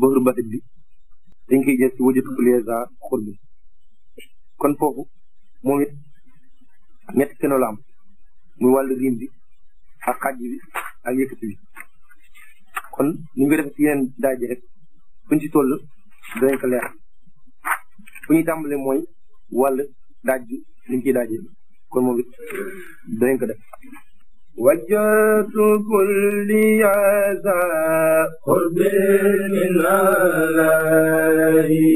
bëru batit bi dañ koy jël ci wajatu liesa xur bi kon foofu moom it ñetti keno la am muy wàllu riim bi ak xàjj bi ak yëkkati bi kon ni ñu ko defee ci yeneen daaji rek fuñ ci toll danañ ko leer fu ñuy tàmbale mooy wàll daaj bi liñ ciy daaje kon moom it danañ ko def wajjatu kulli yaza qurbi min allahi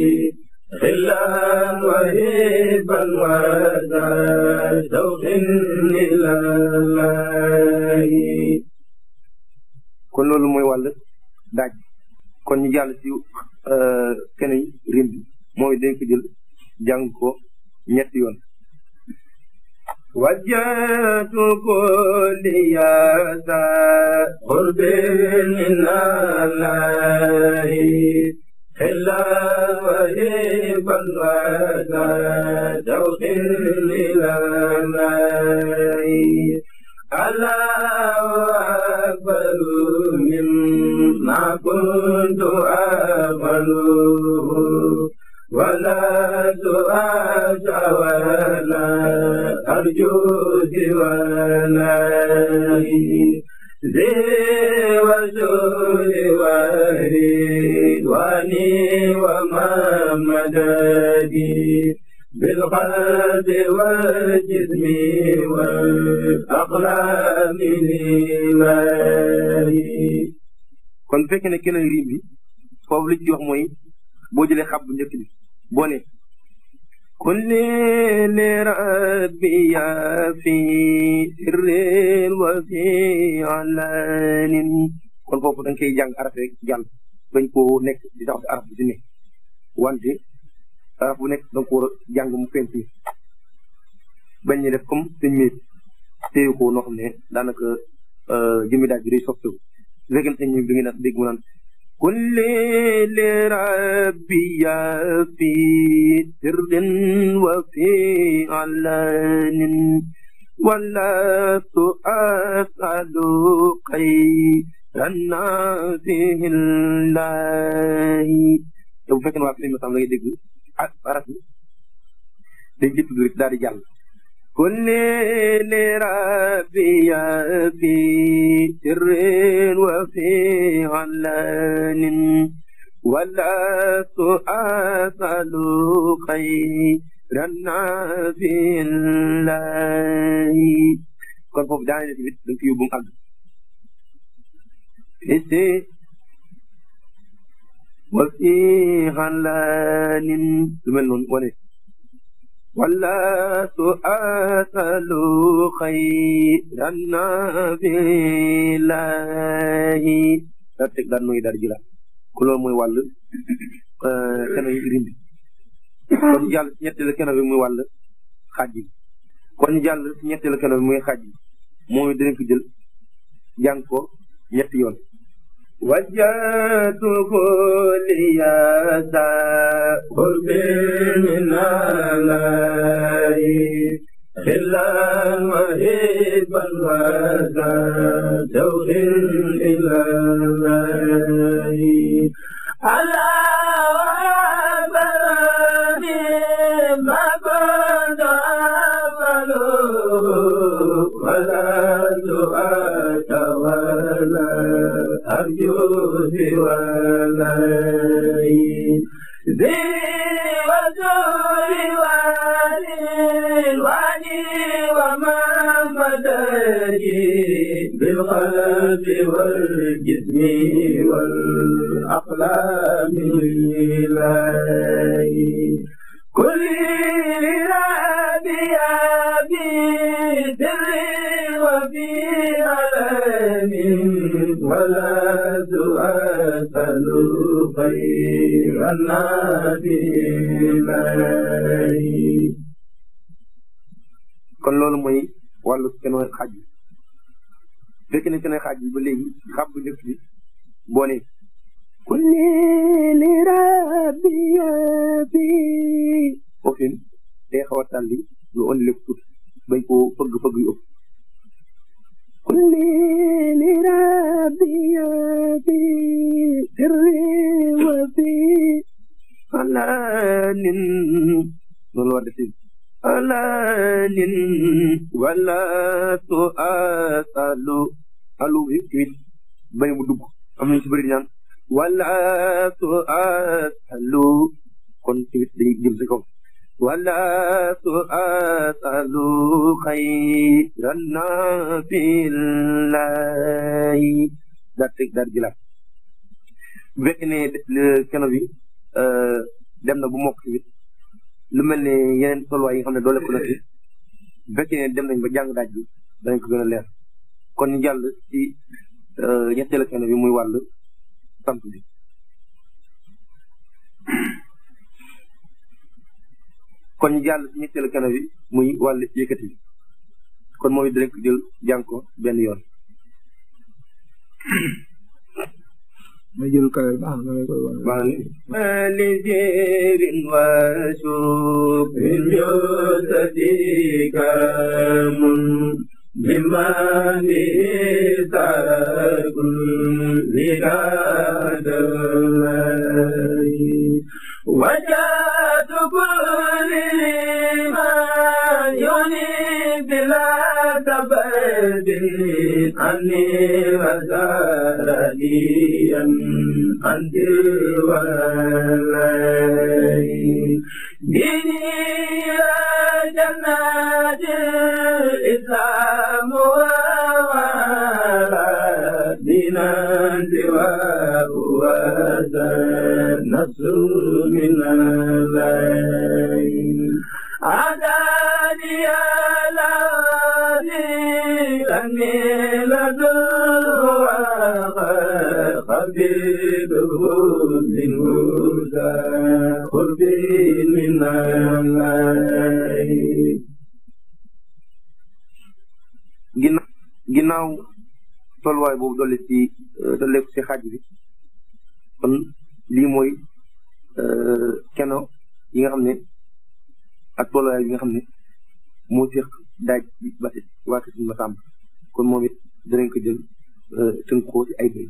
xillan wa hiban wa zawqin lillahi kon loolu mooy wàll daaj kon ñu jàll ci keneen rim bi mooy dañ ko jël jàng ko ñetti yoon wajjatu kulli yaza qurbi min allahi xillan wa hiban wa zawqin lillahi Allahu akbar mimma kuntu a'malu wala tu'asha wala arju siwalahi zi wa shuri wa ridwani wa mamadadi بالقلب والجسم والأقلام لله kon fekk ne keneen riim bi foofu li ci wax mooy boo jëlee xab bu njëkk bi boo ne kulli li rabbi ya fi sirrin wa fi alanin kon foofu da nga koy jàng araf rek jàll bañ koo nekk di tax si araf bi si ne wante araf bu nekk da nga ko war a jàng mu fent bañ ñu def comme suñ miir téye ko noo xam ne daanaka jëmi daaj bi day soppeeku su fekkee ne bi ngi naan dégg mu naan kulli li rabbi ya fi sirrin wa fi alanin wala tu'asalu xayran naasihillahi te bu fekkee ne waa fi ma tam la ngay dégg araf bi dañ ci tudd rek daal di jàll kulli li rabbi ya fi sirrin wa fi alanin wala tu'asalu xayran naasihillahi kon foofu daane na tamit da nga ko yóbbu mu àgg wa fi alanin lu mel noonu wane wala tu'asalu xayran naasihillahi daal teg daal nooy daal jëlaat ku loolu mooy wàll keno yi rim bi kon jàll ci ñetteelu keno bi muy wàll xaaj bi kon jàll ci ñetteelu keno bi muy xaaj bi moom it dinañ ko jël jàng ko ñetti yoon wajjatu kulli yaza qurbi min allahi xillan wa hiban wa zawqin lillahi Allahu akbar mimma kuntu a'malu wala tu'asha wala arju siwalahi zi wa shuri wa ridwani wa mamadadi بالقلب والجسم والأقلام لله كل ربي بسر وفي علم ولا تؤثر خير الناس لله kon loolu mooy wàllu kenn xaaj bi fekk ne kenn xaaj bi ba léegi xab bu njëkk bi boo ne kulli li rabbi bi ofin day xaw a tàlli lu andi lépp tuuti bañ koo fëgg yu ëpp kulli li rabbi bi sirri wa noonu la war def alanin wala tu asalu alu bi tamit bañ mu dugg am nañu ci bëri ñaan wala tu asalu kon tamit dañuy jëm si kaw wala tu asalu xayran nabillahi daal teg daal jëlaat bu fekkee ne keno bi dem na bu mokk tamit lu mel ne yeneen tolluwaay yi nga xam ne doole ko na fi bu fekkee ne dem nañ ba jàng daaj bi danañ ko gën a leer kon ñu jàll ci ñetteelu keno bi muy wàll sant bi kon ñu jàll ci ñetteelu keno bi muy wàll yëkkati bi kon moom it danañ ko jël jàng ko benn yoon ma jël kawe baax na koy wax li jeerin wa shukrin yusatikamun bimani tarakun likadalahi wajatu kulli ma yuni bila tabadin anni wazaradiyan anti walai dini jannatil islam wa dinan siwa wa nasu minalai adani alani lani ladu خبيبه بالهدى قربي من الله ginnaaw tolluwaay boobu dolli ci dolleeku ci xaaj bi kon lii mooy keno yi nga xam ne ak tolluwaay yi nga xam ne moo seq daaj bi ba waa Kër Masamba kon moom it danañ ko jël tënk ko ci ay bay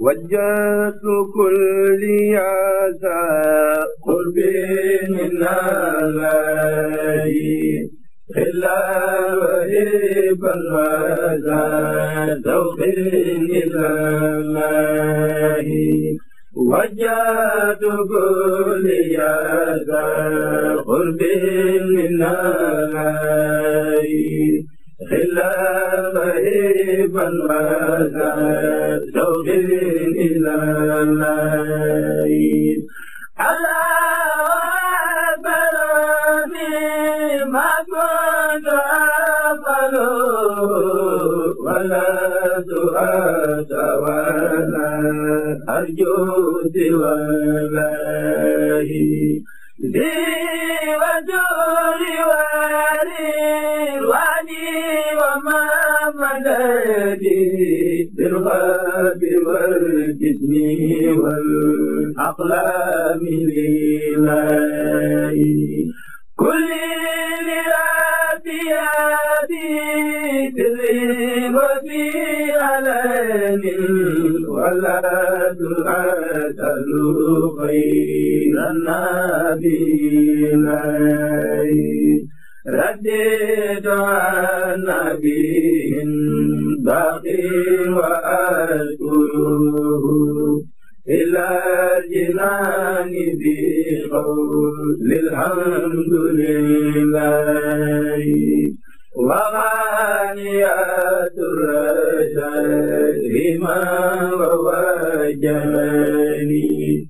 وجهت كل ذا قرب من الله إلا وهبا وذا ذوق إلى الله وجهت كل ذا قرب من الله إلا وهبا وذا ذوق إلى الله ما كنت أفعل ولا سؤال ولا أرجو سوى الله ذي وجود والي وما مددي بالغاب والجسم والأقلام لله كل لراتياتي تذهب في علان ولا تؤتل خير النبي رديت عن نبي باقي وأشكره إلى الجنان بقول الحمد لله وغانيات الرشاد ما ووجهني